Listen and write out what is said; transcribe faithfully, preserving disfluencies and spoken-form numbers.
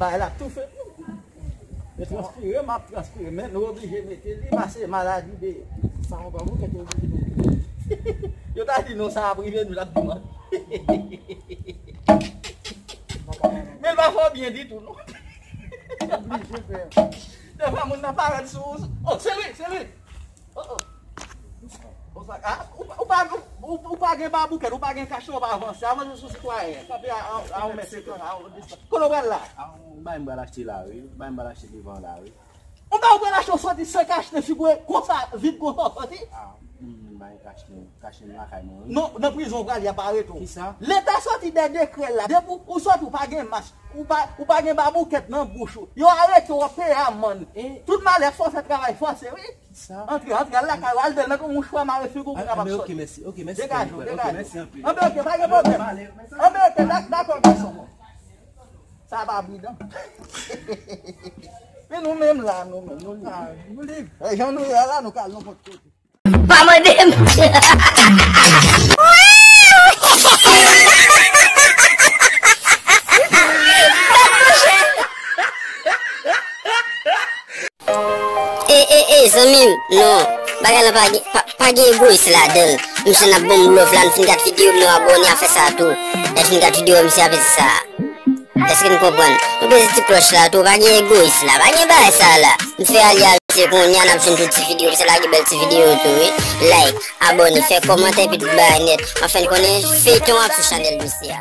Ay la tou fè. E transpire, m ap transpire. Men nou oblije mete li, pase maladi de. Sa yon pa bouke, te oblije mete. Yo ta di nou sa ap rive, nou t ap di mwen. Men l pa fè w byen ditou, non. Oblije fè. Devan moun nan parèt sou ou. Oh, se li, se li. Oh, oh. Ou pa, ou, ou pa, ou, ou pa gen baboukèt, ou pa gen kachò, ou pa avanse. Avanse sou sitwayen. Sa te a, a, a yon mèt senkant, a yon dis. Kote w pral la? A, yon bagay m pral achte la, wi. Yon bagay m pral achte devan la, wi. Yon bagay ou pral achte, ou soti san kachne figure, konsa, vid konsa, ou soti? A, m, m bay kachne, kachne m lakay mwen, wi. Non, nan prizon ou prale, y ap arete w. Kisa? Leta soti dèyè dekrè la. Depi ou, ou soti, ou pa gen mas. Ou pa, ou pa gen baboukèt nan bouch ou. Yo arete w, w ap peye amann. E? Tout malè fòse travay fòse, wi. Sa? Antre, antre, al lakay ou, al dèyè, mete yon mouchwa mare figi w pou w kapab soti. Anben, ok, mèsi. Ok, mèsi. Degaje w, degaje w. Anben, ok, pa gen pwoblèm. Anben, ok, dak-, dakò, gason. Sa pa pridan. Men nou menm la, nou menm, nou liv. Nou liv. E, jan nou ye la, nou ka al nenpòt kote. Pa mande m. E, e, e, zanmi m, non. Bagay la pa gen, pa, pa gen egoyis ladan l. Misye n ap ban m love la, n fin gad videyo m, nou abòne a fè sa tou. Lè fin gad videyo a, misye ap fè sa. Èske n konprann? Nou peze ti klòch la tou, pa gen egoyis la, pa gen bagay sa la. M fè alyans se kounye a n ap jwenn tout ti videyo, se lage bèl ti videyo tou, wi. Like, abòne, fè kòmantè, epi tout bagay nèt. Anfen, n konnen feyton ap sou chanèl Lucia.